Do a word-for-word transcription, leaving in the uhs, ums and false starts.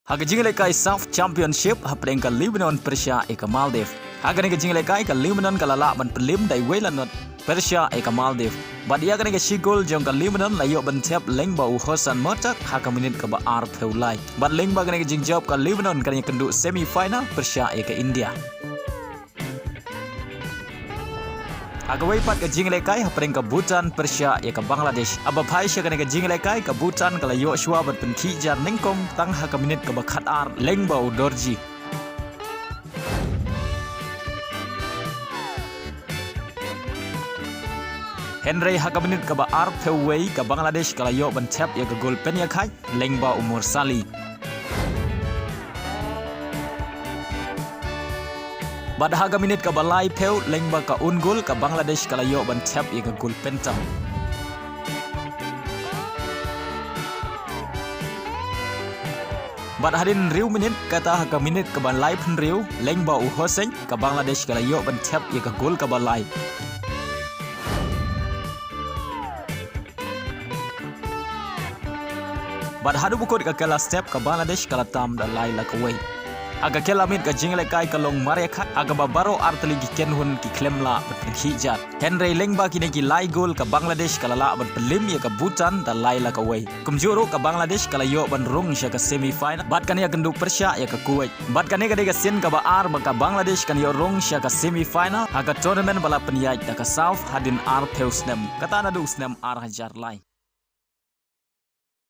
Ha ka jingïalehkai SAF Championship hapdeng ka Lebanon pyrshah ïa ka Maldives. Ha kane ka jingïalehkai ka Lebanon ka la lah ban pynliem da iwei la not pyrshah ïa ka Maldives. Bad ïa kane ka shi gol jong ka Lebanon la ïoh ban thep lyngba u Hossan Murtag ha ka minit kaba arphew lai. Bad lyngba kane ka jingjop ka Lebanon kan ïakynduh semi final pyrshah ïa ka India. Ha kawei pat ka jingïalehkai hapdeng ka Bhutan pyrshah ïa ka Bangladesh. Haba phai sha kane ka jingïalehkai ka Bhutan ka la ïoh shuwa ban pynkhih jar nyngkong tang ha ka minit kaba khatar lyngba u Dorji. Hynrei ha ka minit kaba arphew wei ka Bangladesh ka la ïoh ban thep ïa ka gol pynïakhaid lyngba u Mursali. Bad ha ka minit kaba laiphew lyngba ka own goal ka Bangladesh ka la ïoh ban thep ïa ka gol pyntam. Bad hadien hynriew minit kata ha ka minit kaba laiphew hynriew lyngba u Hossain ka Bangladesh ka la ïoh ban thep ïa ka gol kaba lai. Bad haduh ba kut ka khela step ka Bangladesh ka la tam da lai la kawei. Ha ka khela miet ka jingïalehkai ka long marïakhaid ha kaba baroh artylli ki kynhun ki khlem lah ban pynkhih jar. Hynrei lyngba kine ki lai gol ka Bangladesh ka la lah ban pynliem ïa ka Bhutan da lai la kawei. Kumjuh ruh ka Bangladesh ka la ïoh ban rung sha ka semi final bad kan ïakynduh pyrshah ïa ka Kuwait. Bad kane ka dei ka sien kaba ar ba ka Bangladesh kan ïoh rung sha ka semi final ha ka tournament ba la pynïaid da ka SAF hadien arphew snem, kata naduh u snem ar hajar lai.